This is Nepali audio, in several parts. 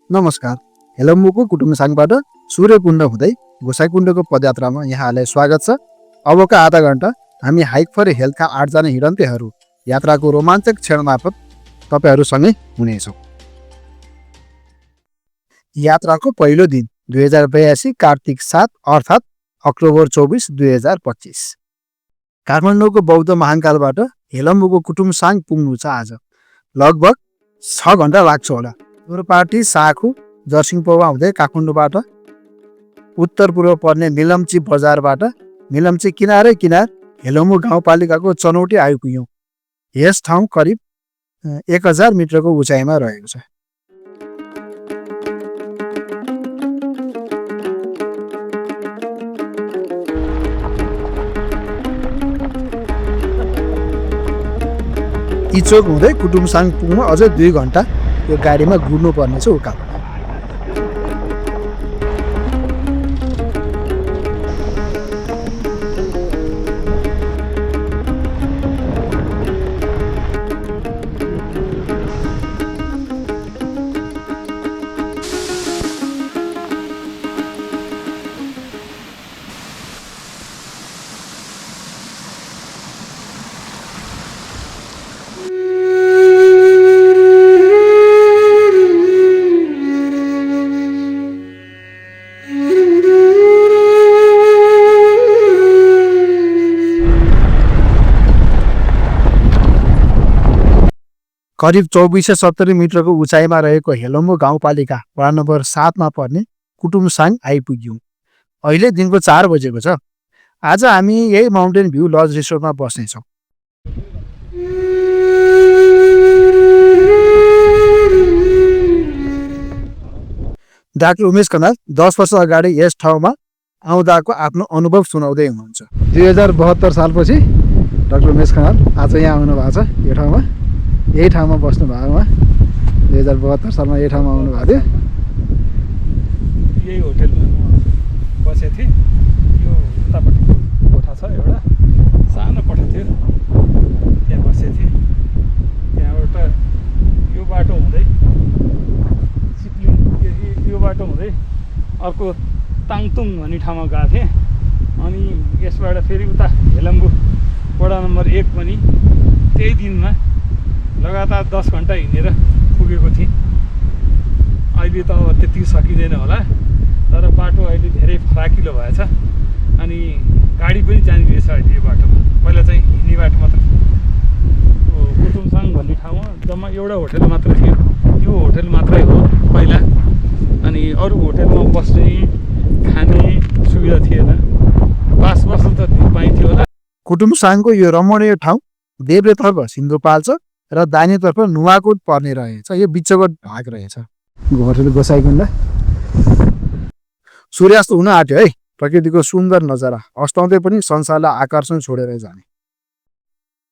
नमस्कार। हेलम्बुको कुटुमसाङबाट सूर्यकुण्ड हुँदै गोसाइकुण्डको पदयात्रामा यहाँलाई स्वागत छ। अबका आधा घण्टा हामी हाइक फर हेल्थका 8 जना हिँडन्तेहरू यात्राको रोमाञ्चक क्षण मार्फत तपाईहरूसँगै हुनेछौँ। यात्राको पहिलो दिन 2082 कार्तिक 7 अर्थात् अक्टोबर 24, 2025। काठमाडौँको बौद्ध महाकालबाट हेलम्बुको कुटुमसाङ पुग्नु छ आज। लगभग 6 घण्टा लाग्छ होला। जोरपाटी, साखु, जर्सिङपौवा हुँदै काठमाडौँबाट उत्तर पूर्व पर्ने मिलम्ची बजारबाट मिलम्ची किनारै किनार हेलम्बु गाउँपालिकाको चनौटी आइपुग्यौँ। यस ठाउँ करिब 1000 मिटरको उचाइमा रहेको छ। इचोक हुँदै कुटुमसाङ पुग्न अझै 2 घण्टा यो गाडीमा गुड्नु पर्ने छ उकालो। करिब 2470 मिटरको उचाइमा रहेको हेलम्बु गाउँपालिका वडा नम्बर 7 मा पर्ने कुटुमसाङ आइपुग्यौँ। अहिले दिनको 4 बजेको छ। आज हामी यही माउन्टेन भ्यू लज रिसोर्टमा बस्नेछौँ। डाक्टर उमेश खनाल 10 वर्ष अगाडि यस ठाउँमा आउँदाको आफ्नो अनुभव सुनाउँदै हुनुहुन्छ। 2072 सालपछि डाक्टर उमेश खनाल आज यहाँ आउनु भएको छ। यो ठाउँमा यही ठाउँमा बस्नु भएको उहाँ 2072 सालमा यही ठाउँमा आउनु भएको थियो। यही होटेलमा म बसेको थिएँ। यो उतापट्टि कोठा छ एउटा सानो कोठा थियो, त्यहाँ बसेको थिएँ। त्यहाँबाट यो बाटो हुँदै सिक्लिङ यो बाटो हुँदै अर्को ताङतुङ भन्ने ठाउँमा गएको थिएँ। अनि यसबाट फेरि उता हेलम्बु वडा नम्बर 1 पनि त्यही दिनमा लगातार 10 घन्टा हिँडेर पुगेको थिएँ। अहिले त अब त्यति सकिँदैन होला, तर बाटो अहिले धेरै फराकिलो भएछ। अनि गाडी पनि जाने रहेछ अहिले यो बाटोमा। पहिला चाहिँ हिँड्ने बाटो मात्र। कुटुमसाङ भन्ने ठाउँमा जम्मा एउटा होटेल मात्र थियो। त्यो होटेल मात्रै हो पहिला। अनि अरू होटेलमा बस्ने खाने सुविधा थिएन। बास बस्न त पाइन्थ्यो होला। कुटुमसाङको यो रमणीय ठाउँ देब्रेतर्फ सिन्धुपाल्चोक र दाहिनेतर्फ नुवाकोट पर्ने रहेछ। यो बिचको भाग रहेछ। होटेल गोसाइकुण्ड। सूर्यास्त हुन आँट्यो है। प्रकृतिको सुन्दर नजारा अस्ताउँदै पनि संसारलाई आकर्षण छोडेर जाने।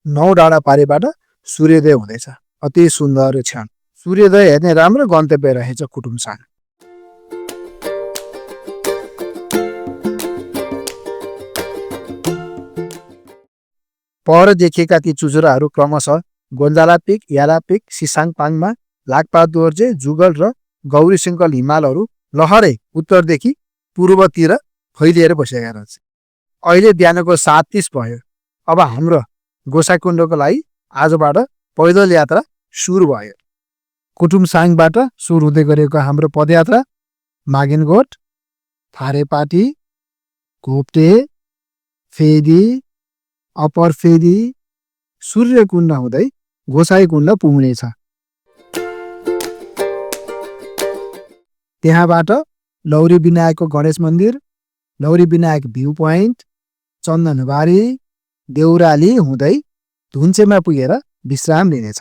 9 डाँडा पारीबाट सूर्योदय हुँदैछ। अति सुन्दर क्षण। सूर्योदय हेर्ने राम्रो गन्तव्य रहेछ कुटुमसाङ। पर देखिएका ती चुचुराहरू क्रमशः गोन्जाला पिक, याला पिक, सिसाङपाङमा, लाक्पा दोर्जे, जुगल र गौरी शङ्कल हिमालहरू लहरै उत्तरदेखि पूर्वतिर फैलिएर बसेका रहेछ। अहिले बिहानको 7:30 भयो। अब हाम्रो गोसाइकुण्डको लागि आजबाट पैदल यात्रा सुरु भयो। कुटुमसाङबाट सुरु हुँदै गरेको हाम्रो पदयात्रा मागिनगोट, थारेपाटी, घोप्टे, फेदी, अप्पर फेदी, सूर्यकुण्ड हुँदै गोसाइकुण्ड पुग्नेछ। त्यहाँबाट लौरी विनायकको गणेश मन्दिर, लौरी विनायक भ्यू पोइन्ट, चन्दनबारी, देउराली हुँदै धुन्चेमा पुगेर विश्राम लिनेछ।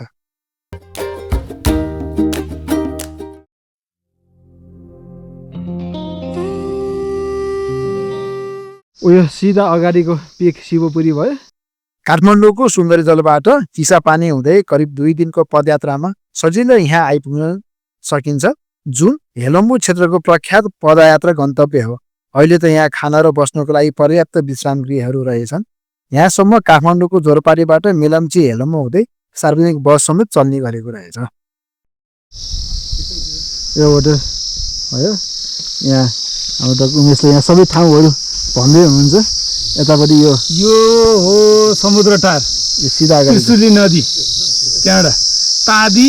उयो सिधा अगाडिको पिक शिवपुरी भयो। काठमाडौँको सुन्दरी जलबाट चिसापानी हुँदै करिब 2 दिनको पदयात्रामा सजिलै यहाँ आइपुग्न सकिन्छ, जुन हेलम्बु क्षेत्रको प्रख्यात पदयात्रा गन्तव्य हो। अहिले त यहाँ खान र बस्नको लागि पर्याप्त विश्राम गृहहरू रहेछन्। यहाँसम्म काठमाडौँको जोरपाटीबाट मिलम्ची हेलम्बु हुँदै सार्वजनिक बस समेत चल्ने गरेको रहेछ। यो होटल भयो। यहाँ हाम्रो डाक्टर उमेशले यहाँ सबै ठाउँहरू भन्दै हुनुहुन्छ। यतापट्टि यो हो समुद्र टार, यो सिधा अगाडि त्रिशुली नदी, त्यहाँबाट तादी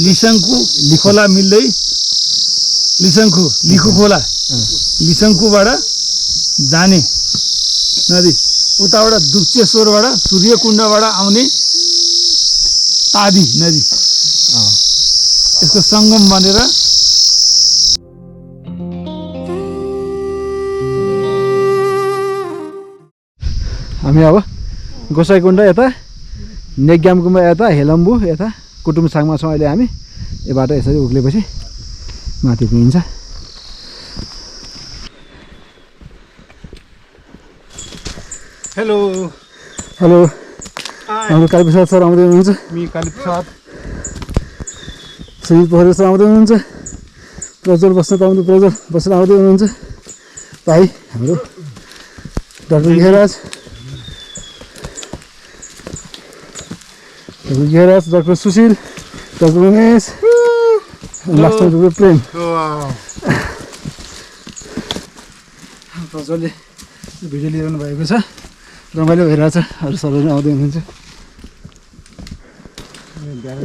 लिसङ्खु खोला मिल्दै लिखु खोला लिसङ्खुबाट जाने नदी, उताबाट दुप्चेश्वरबाट सूर्यकुण्डबाट आउने तादी नदी, यसको सङ्गम बनेर हामी अब गोसाइकुण्ड यता, नेग्यामकुम्बा यता, हेलम्बु यता, कुटुमसाङमा छौँ अहिले हामी। यो बाटो यसरी उक्लेपछि माथि पुगिन्छ। हेलो हेलो, हाम्रो कालीप्रसाद सर आउँदै हुनुहुन्छ, मी कालीप्रसाद, सुजित पोखरेल सर आउँदै हुनुहुन्छ, प्रज्वल बस्नेत प्रज्वल बस्नेत आउँदै हुनुहुन्छ, भाइ हाम्रो doctor Gheraj, doctor Sushil, doctor Umesh, लास्टमा डाक्टर प्रेम। प्रज्वलले भिडियो लिइरहनु भएको छ, रमाइलो भइरहेछ। अरू सबैले आउँदै हुनुहुन्छ।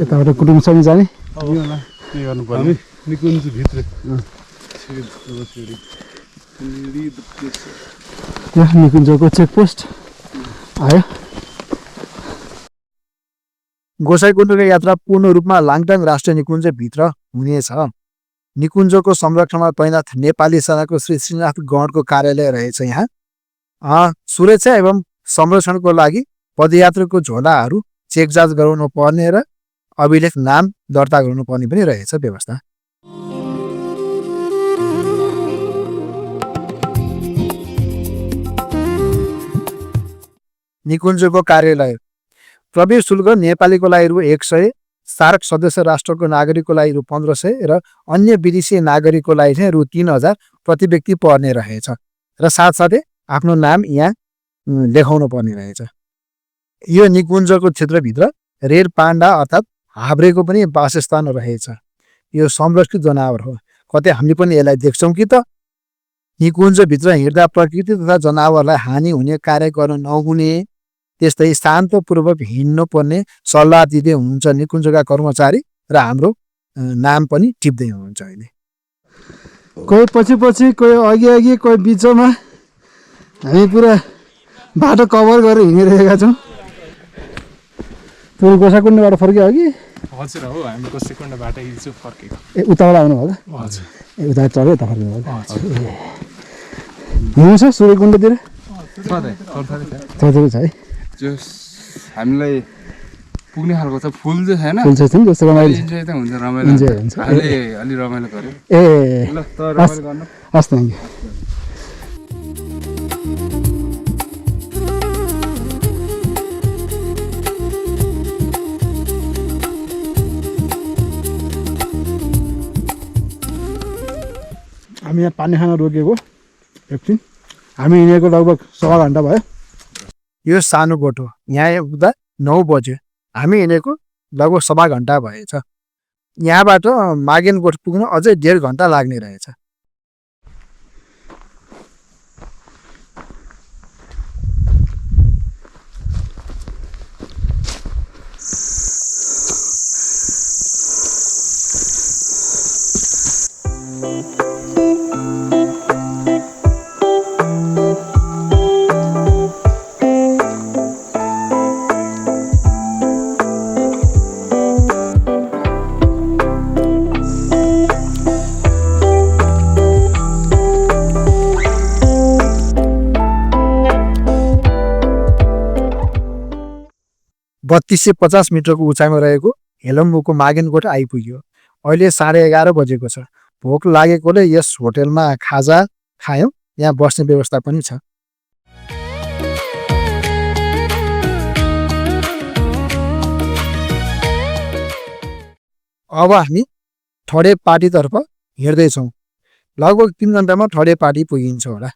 यताबाट कुटुम्बसँग जाने हामी निकुञ्जभित्र यहाँ निकुञ्जको चेकपोस्ट आयो। गोसाइकुण्डको यात्रा पूर्ण रूपमा लाङटाङ राष्ट्रिय निकुञ्जभित्र हुनेछ। निकुञ्जको संरक्षणमा तैनाथ नेपाली सेनाको श्री श्रीनाथ गणको कार्यालय रहेछ। यहाँ सुरक्षा एवं संरक्षणको लागि पदयात्राको झोलाहरू चेक जाँच गराउनु पर्ने र अभिलेख नाम दर्ता गर्नु पर्ने पनि रहेछ व्यवस्था। निकुञ्जको कार्यालय प्रवेश शुल्क नेपालीको लागि रु 100, सार्क सदस्य राष्ट्रको नागरिकको लागि रु 1500 र अन्य विदेशी नागरिकको लागि चाहिँ रु 3000 प्रति व्यक्ति पर्ने रहेछ। र साथसाथै आफ्नो नाम यहाँ लेखाउनु पर्ने रहेछ। यो निकुञ्जको क्षेत्रभित्र रेड पाण्डा अर्थात् हाब्रेको पनि वासस्थान रहेछ। यो संरक्षित जनावर हो। कतै हामीले पनि यसलाई देख्छौँ कि त। निकुञ्जभित्र हिँड्दा प्रकृति तथा जनावरलाई हानि हुने कार्य गर्न नहुने, त्यस्तै शान्तपूर्वक हिँड्नु पर्ने सल्लाह दिँदै हुनुहुन्छ निकुञ्जका कर्मचारी र हाम्रो नाम पनि टिप्दै हुनुहुन्छ। अहिले कोही पछि पछि, कोही अघि अघि, कोही बिचमा, हामी पुरा बाटो कभर गरेर हिँडिरहेका छौँ। पुरै गोसाइकुण्डबाट फर्क्यो अघि? हजुर हो, हामी गोसाइकुण्डबाट हिजो फर्केको। ए उताबाट आउनुभयो त? हजुर। ए उता चढ्यो यता फर्क्नु भयो? हिँड्नु छ सूर्यकुण्डतिर? छ है। हामीलाई पुग्ने खालको छ, फुल चाहिँ छैन, फुल चाहिँ जस्तो रमाइलो इन्जोय त हुन्छ, रमाइलो हुन्छ। अलि रमाइलो गर्यो। ए ल त रमाइलो गर्नु। हस्, थ्याङ्क यू। हामी यहाँ पानी खान रोकेको एकछिन। हामी हिँडेको लगभग 1.5 घन्टा भयो। यो सानो गोठो यहाँ पुग्दा 9 बज्यो। हामी हिँडेको लगभग 1.5 घन्टा भएछ। यहाँबाट मागेन गोठ पुग्न अझै 1.5 घन्टा लाग्ने रहेछ। बत्तीस 50 मिटरको उचाइमा रहेको हेलम्बुको मागेनकोट आइपुग्यो। अहिले 11:30 बजेको छ। भोक लागेकोले यस होटलमा खाजा खायौँ। यहाँ बस्ने व्यवस्था पनि छ। अब हामी ठडे पार्टीतर्फ हिँड्दैछौँ। लगभग 3 घन्टामा ठडे पार्टी पुगिन्छ होला।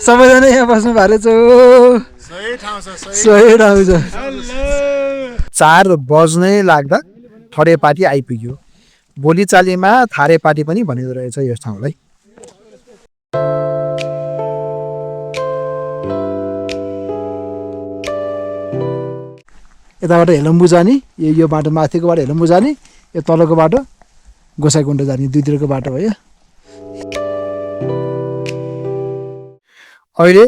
सबैजना यहाँ बस्नु भएको छ सही ठाउँ छ सही ठाउँ छ 4 बज्नै लाग्दा थरेपाटी आइपुग्यो बोलीचालीमा थारेपाटी पनि भनिँदो रहेछ यस ठाउँलाई यताबाट हेलम्बु जाने यो बाटो माथिको बाटो हेलम्बु जाने यो तलको बाटो गोसाइकुण्ड जाने दुईतिरको बाटो भयो अहिले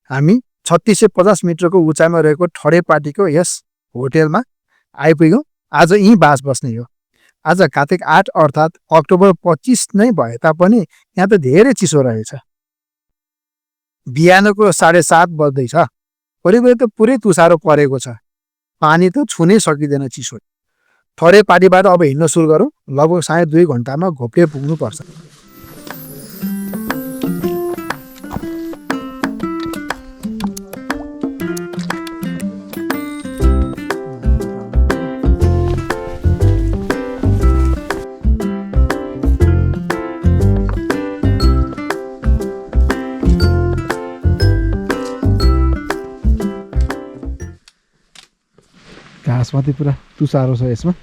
हामी 3650 मिटरको उचाइमा रहेको ठरेपाटीको यस होटेलमा आइपुग्यौँ आज यहीँ बास बस्ने हो आज कार्तिक 8 अर्थात् अक्टोबर 25 नै भए तापनि यहाँ त धेरै चिसो रहेछ बिहानको 7:30 बज्दैछ वरिपरि त पुरै तुसारो परेको छ पानी त छुनै सकिँदैन चिसो ठरेपाटीबाट अब हिँड्न सुरु गरौँ लगभग 2.5 घन्टामा घोप्टे पुग्नुपर्छ घाँस मात्रै पुरा तुसारो छ यसमा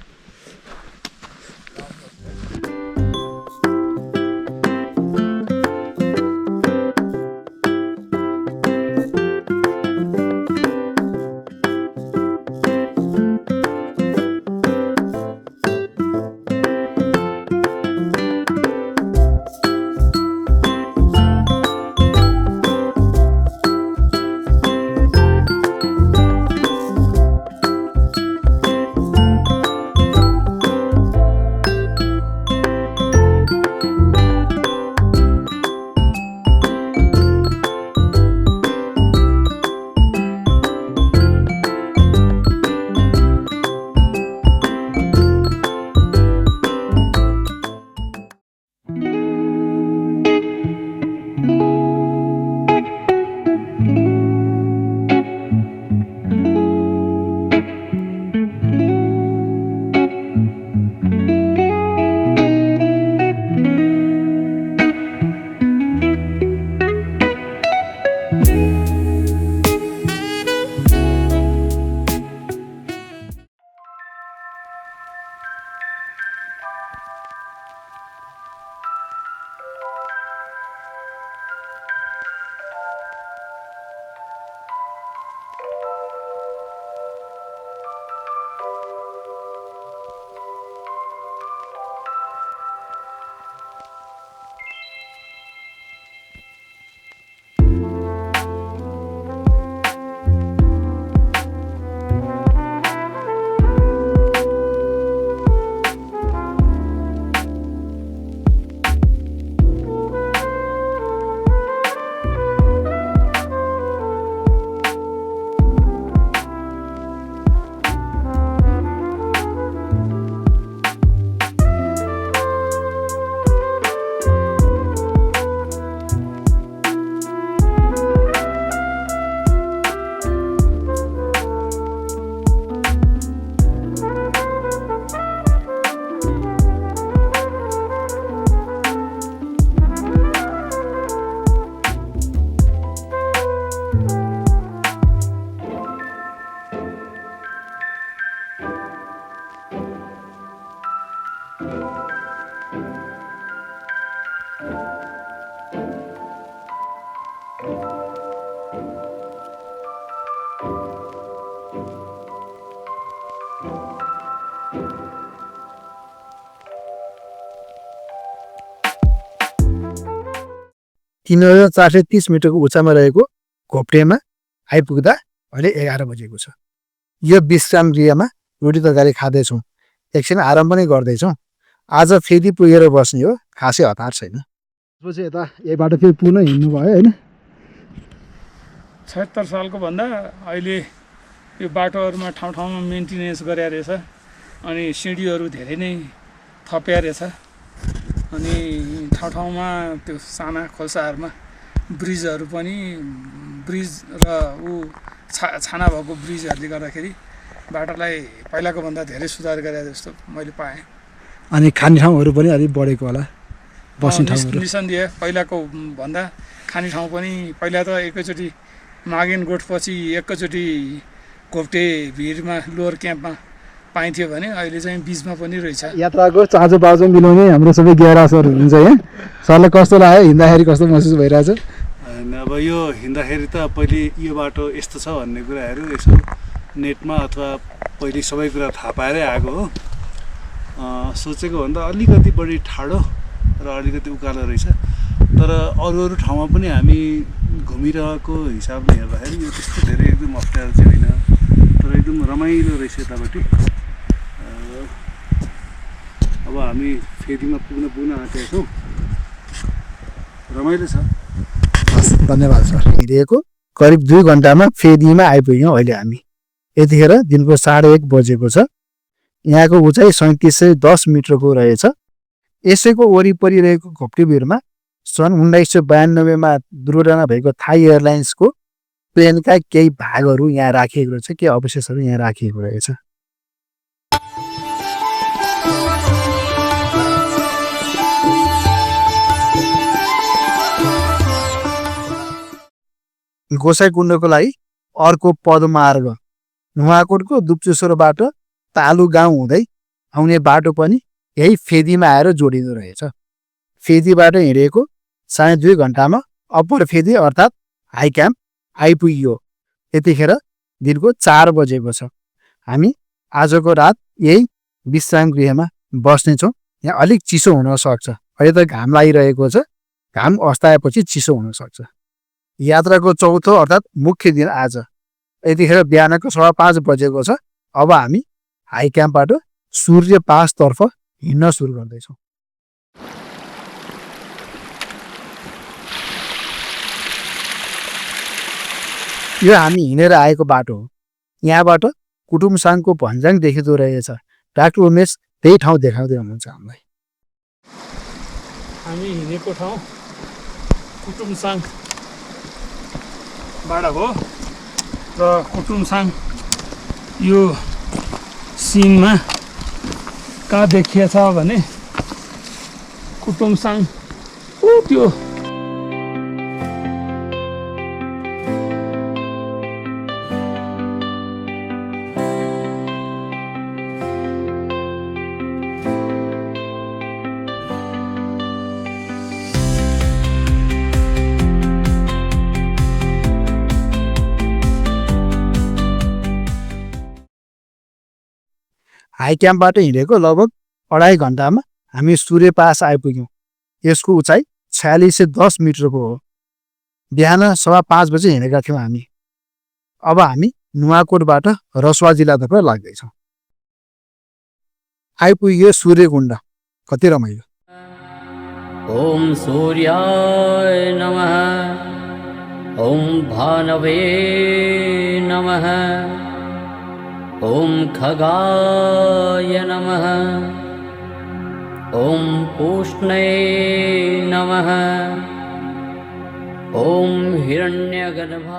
तीन 430 मिटरको उचाइमा रहेको घोप्टेमा आइपुग्दा अहिले 11 बजेको छ यो विश्राम गृहमा रोटी तरकारी खाँदैछौँ एकछिन आराम पनि गर्दैछौँ आज फेरि पुगेर बस्ने हो खासै हतार छैन पछि यता यही बाटो फेरि पुनः हिँड्नु भयो हैन 76 सालको भन्दा अहिले यो बाटोहरुमा ठाउँ ठाउँमा मेन्टेनेन्स गरे रहेछ अनि सिडीहरु धेरै नै थप्या रहेछ अनि ठाउँ ठाउँमा त्यो साना खोल्साहरुमा ब्रिजहरु पनि ब्रिज र छाना भएको ब्रिजहरुले गर्दाखेरि बाटोलाई पहिलाको भन्दा धेरै सुधार गरे जस्तो मैले पाएँ अनि खाने ठाउँहरु पनि अलि बढेको होला बस्ने ठाउँहरु निसन्देह पहिलाको भन्दा खाने ठाउँ पनि पहिला त एकैचोटि मागेन गोठपछि एकैचोटि घोप्टे भिरमा लोवर क्याम्पमा पाइन्थ्यो भने अहिले चाहिँ बिचमा पनि रहेछ। यात्राको चाँजो बाजो मिलाउने हाम्रो सबै ग्यारासहरू हुनुहुन्छ यहाँ। सरलाई कस्तो लाग्यो, हिँड्दाखेरि कस्तो महसुस भइरहेछ? होइन अब यो हिँड्दाखेरि त पहिले यो बाटो यस्तो छ भन्ने कुराहरू यसो नेटमा अथवा पहिले सबै कुरा थाहा पाएरै आएको हो। सोचेको भन्दा अलिकति बढी ठाडो र अलिकति उकालो रहेछ। तर अरू ठाउँमा पनि हामी घुमिरहेको हिसाबले हेर्दाखेरि यो त्यस्तो धेरै एकदम अप्ठ्यारो चाहिँ होइन, तर एकदम रमाइलो रहेछ यतापट्टि। अब हामी फेदीमा पुग्न आँटेका छौँ, रमाइलो छ। हस्, धन्यवाद सर। हिँडेको करिब 2 घन्टामा फेदीमा आइपुग्यौँ अहिले हामी। यतिखेर दिनको 1:30 बजेको छ। यहाँको उचाइ 3710 मिटरको रहेछ। यसैको वरिपरि रहेको घोप्टे भिरमा सन् 1992मा दुर्घटना भएको थाई एयरलाइन्सको प्लेनका केही भागहरू यहाँ राखिएको रहेछ, केही अवशेषहरू यहाँ राखिएको रहेछ। गोसाइकुण्डको लागि अर्को पदमार्ग नुवाकोटको दुप्चेश्वरबाट तालु गाउँ हुँदै आउने बाटो पनि यही फेदीमा आएर जोडिँदो रहेछ। फेदीबाट हिँडेको 2.5 घन्टामा अप्पर फेदी अर्थात् हाई क्याम्प आइपुग्यो। यतिखेर दिनको 4 बजेको छ। हामी आजको रात यही विश्राम गृहमा बस्नेछौँ। यहाँ अलिक चिसो हुनसक्छ, अहिले त घाम लागिरहेको छ, घाम अस्ताएपछि चिसो हुनसक्छ। यात्राको चौथो अर्थात् मुख्य दिन आज। यतिखेर बिहानको 5:15 बजेको छ। अब हामी हाई क्याम्पबाट सूर्य पासतर्फ हिँड्न सुरु गर्दैछौँ। यो हामी हिँडेर आएको बाटो हो। यहाँबाट कुटुमसाङको भन्ज्याङ देखिँदो रहेछ। डाक्टर उमेश त्यही ठाउँ देखाउँदै हुनुहुन्छ हामीलाई। हामी हिँडेको ठाउँ कुटुमसाङबाट हो र कुटुमसाङ यो सिनमा कहाँ देखिएछ भने कुटुमसाङ त्यो हाई क्याम्पबाट हिँडेको लगभग 2.5 घन्टामा हामी सूर्य पास आइपुग्यौँ। यसको उचाइ 4610 मिटरको हो। बिहान 5:15 बजे हिँडेका थियौँ हामी। अब हामी नुवाकोटबाट रसुवा जिल्लातर्फ लाग्दैछौँ। आइपुग्यो सूर्यकुण्ड, कति रमाइलो। ओम सूर्याय नमः, ओम भानवे नमः, ओम खगाय नमः, ओम पूष्णे नमः, ओम हिरण्यगर्भा।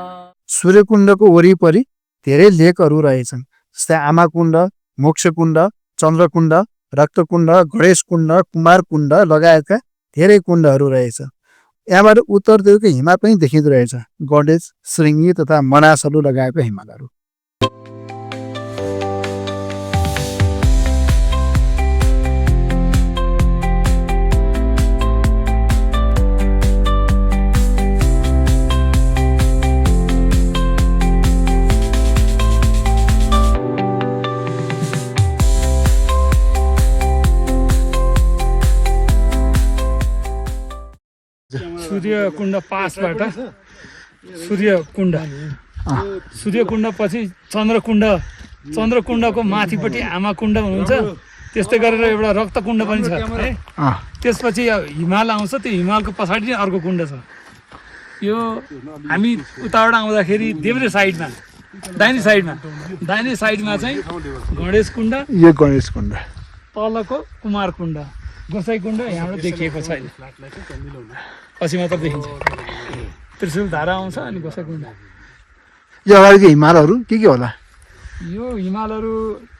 सूर्यकुण्डको वरिपरि धेरै लेकहरू रहेछन्, जस्तै आमाकुण्ड, मोक्षकुण्ड, चन्द्रकुण्ड, रक्तकुण्ड, गणेशकुण्ड, कुमारकुण्ड लगायतका धेरै कुण्डहरू रहेछ। यहाँबाट उत्तरतिरको हिमाल पनि देखिँदो रहेछ, गणेश, श्रृङ्गी तथा मनासहरू लगाएका हिमालहरू। सूर्यकुण्ड पासबाट सूर्यकुण्ड पछि चन्द्रकुण्ड, चन्द्रकुण्डको माथिपट्टि आमाकुण्ड हुनुहुन्छ। त्यस्तै गरेर एउटा रक्तकुण्ड पनि छ है। त्यसपछि हिमाल आउँछ, त्यो हिमालको पछाडि नै अर्को कुण्ड छ। यो हामी उताबाट आउँदाखेरि देब्रे साइडमा दाहिने साइडमा चाहिँ गणेश कुण्ड, यो गणेश कुण्ड, तलको कुमारकुण्ड, गोसाइकुण्ड यहाँबाट देखिएको छैन, पछि मात्र देखिन्छ। त्रिशुल धारा आउँछ अनि गोसाइकुण्ड। यो अगाडिको हिमालहरू के होला? यो हिमालहरू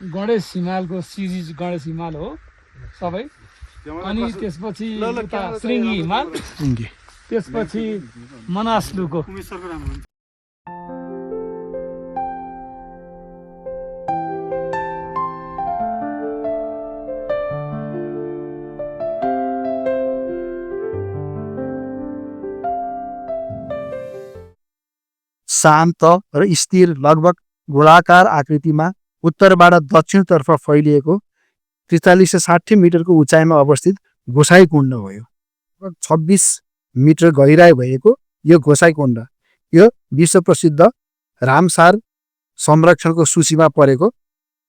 गणेश हिमालको सिरिज गणेश हिमाल हो सबै। अनि त्यसपछि श्रृङ्गी हिमाल, त्यसपछि मनासलुको शान्त र स्थिर लगभग गोलाकार आकृतिमा उत्तरबाट दक्षिणतर्फ फैलिएको 43 से 60 मिटरको उचाइमा अवस्थित गोसाई कुण्ड हो। यो 26 मिटर गहिराई भएको यो गोसाई कुण्ड यो विश्व प्रसिद्ध रामसार संरक्षणको सूचीमा परेको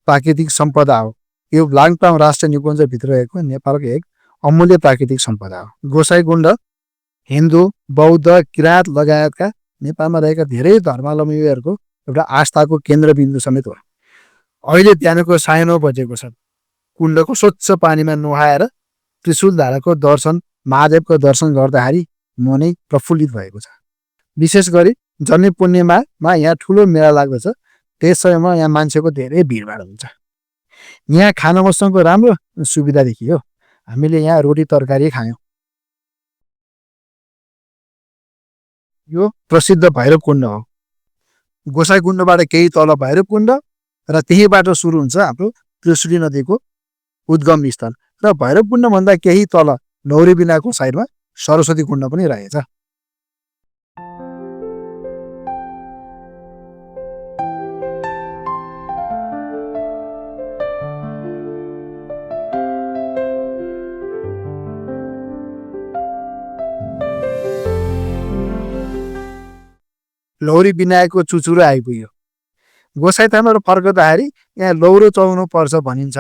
प्राकृतिक सम्पदा हो। यो लाङटाङ राष्ट्रिय निकुञ्जभित्र रहेको नेपालको एक अमूल्य प्राकृतिक सम्पदा हो। गोसाई कुण्ड हिन्दू, बौद्ध, किराँत लगायतका नेपालमा रहेका धेरै धर्मावलम्बीहरूको एउटा आस्थाको केन्द्रबिन्दु समेत हो। अहिले बिहानको 9:30 बजेको छ। कुण्डको स्वच्छ पानीमा नुहाएर त्रिशूल धाराको दर्शन, महादेवको दर्शन गर्दाखेरि मनै प्रफुल्लित भएको छ। विशेष गरी जन्य पूर्णिमामा यहाँ ठुलो मेला लाग्दछ। त्यस समयमा यहाँ मान्छेको धेरै भिडभाड हुन्छ। यहाँ खान बस्नको राम्रो सुविधा देखियो। हामीले यहाँ रोटी तरकारी खायौँ। यो प्रसिद्ध भैरव कुण्ड हो। गोसाई कुण्डबाट केही तल भैरव कुण्ड र त्यहीबाट सुरु हुन्छ हाम्रो त्रिशुली नदीको उद्गम स्थल र भैरव कुण्डभन्दा केही तल लौरी बिनाको साइडमा सरस्वती कुण्ड पनि रहेछ। लौरी बिनाएको चुचुरो आइपुग्यो। गोसाई थानबाट फर्कँदाखेरि यहाँ लौरो चढाउनु पर्छ भनिन्छ,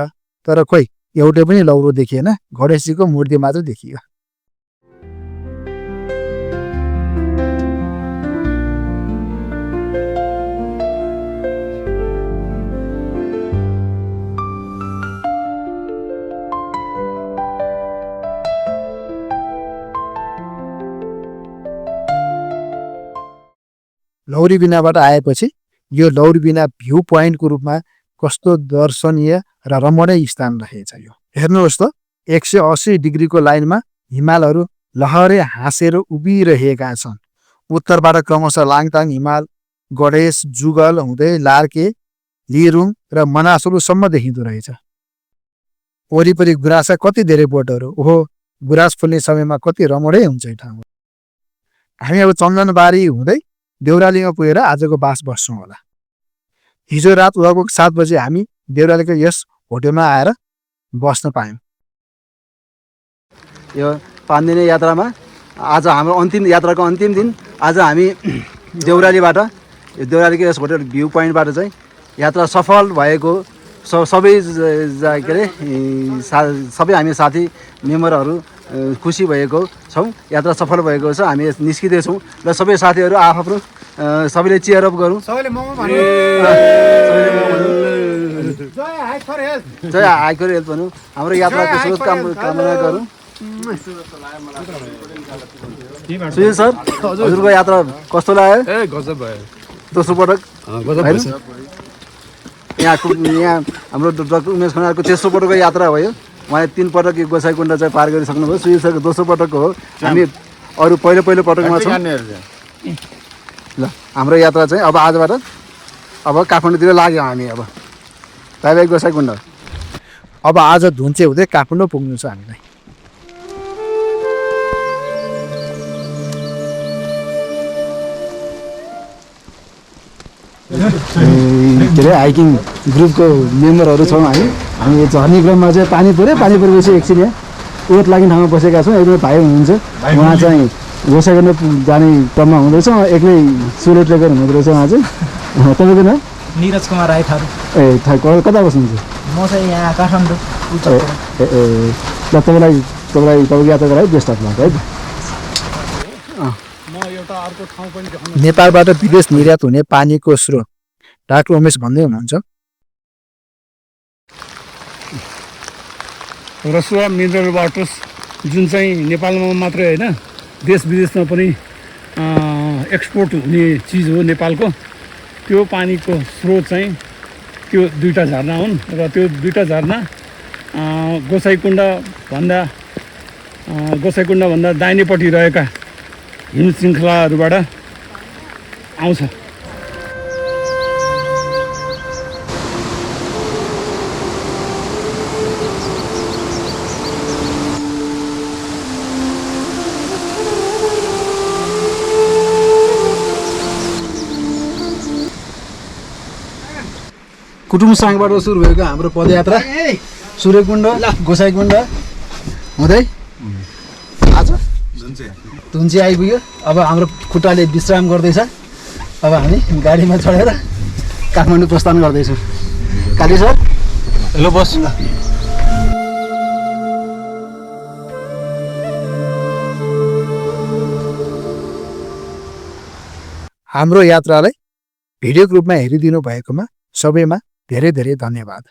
तर खोइ एउटै पनि लौरो देखिएन। गणेशजीको मूर्ति मात्र देखियो। लौरी बिनाबाट आएपछि यो लौरी बिना भ्यू पोइन्टको रूपमा कस्तो दर्शनीय र रमणीय स्थान रहेछ। यो हेर्नुहोस् त 180 डिग्रीको लाइनमा हिमालहरू लहरे हाँसेर उभिरहेका छन्। उत्तरबाट क्रमशः लाङटाङ हिमाल, गणेश, जुगल हुँदै लार्के, लिरुङ र मनासलुसम्म देखिँदो रहेछ। वरिपरि गुराँसका कति धेरै बोटहरू। ओहो, गुराँस फुल्ने समयमा कति रमणीय हुन्छ यो ठाउँ। हामी अब चन्दनबारी हुँदै देउरालीमा पुगेर आजको बास बस्छौँ होला। हिजो रात लगभग 7 बजे हामी देउरालीको यस होटलमा आएर बस्न पायौँ। यो 5 दिने यात्रामा आज हाम्रो यात्राको अन्तिम दिन। आज हामी देउरालीको यस होटल भ्यू पोइन्टबाट चाहिँ यात्रा सफल भएको सबै के अरे सबै हामी साथी मेम्बरहरू खुसी भएको छौँ। यात्रा सफल भएको छ। हामी निस्किँदैछौँ र सबै साथीहरू आफ्नो सबैले चियर अप गरौँ। जय हाई फर हेल्थ भनौँ। हाम्रो यात्राको स्रोत कामना गरौँ। सुशील सर, हजुरको यात्रा कस्तो लाग्यो? गजब भयो। दोस्रो पटक यहाँ हाम्रो डाक्टर उमेश खनालको तेस्रो पटकको यात्रा भयो। उहाँले 3 पटक यो गोसाई कुण्ड चाहिँ पार गरिसक्नुभयो। सुशील सरको दोस्रो पटकको हो। हामी अरू पहिलो पटकमा छौँ। ल, हाम्रो यात्रा चाहिँ अब आजबाट अब काठमाडौँतिर लाग्यो हामी। अब बाई बाई गोसाई कुण्ड। अब आज धुन्चे हुँदै काठमाडौँ पुग्नु छ हामीलाई। के अरे हाइकिङ ग्रुपको मेम्बरहरू छौँ हामी झर्ने क्रममा चाहिँ पानी परेपछि एकछिन यहाँ ओत लाग्ने ठाउँमा बसेका छौँ। एकदमै भाइ हुनुहुन्छ। उहाँ चाहिँ गोसाई कुण्ड जाने क्रममा हुँदैछ। एक्लै सोलो ट्रेकर हुँदो रहेछ उहाँ चाहिँ। तपाईँको नाम? निरज कुमार राई थारू। ए कता बस्नुहुन्छ? म चाहिँ यहाँ काठमाडौँ। ल, तपाईँको यात्राको लागि बेस्ट अफ लक है। नेपालबाट विदेश निर्यात हुने पानीको स्रोत डाक्टर उमेश भन्दै हुनुहुन्छ। रसुवा मिनरल वाटर्स जुन चाहिँ नेपालमा मात्रै होइन देश विदेशमा पनि एक्सपोर्ट हुने चिज हो नेपालको। त्यो पानीको स्रोत चाहिँ त्यो 2टा झरना हुन् र त्यो 2टा झरना गोसाई कुण्डभन्दा दाहिनेपट्टि रहेका हिम श्रृङ्खलाहरूबाट आउँछ। कुटुमसाङबाट सुरु भएको हाम्रो पदयात्रा सूर्यकुण्ड गोसाइकुण्ड हुँदै आज धुन्चे आइपुग्यो। अब हाम्रो खुट्टाले विश्राम गर्दैछ। अब हामी गाडीमा चढेर काठमाडौँ प्रस्थान गर्दैछौँ। काली सर हेलो बस हाम्रो यात्रालाई भिडियोको रूपमा हेरिदिनु भएकोमा सबैमा धेरै धेरै धन्यवाद।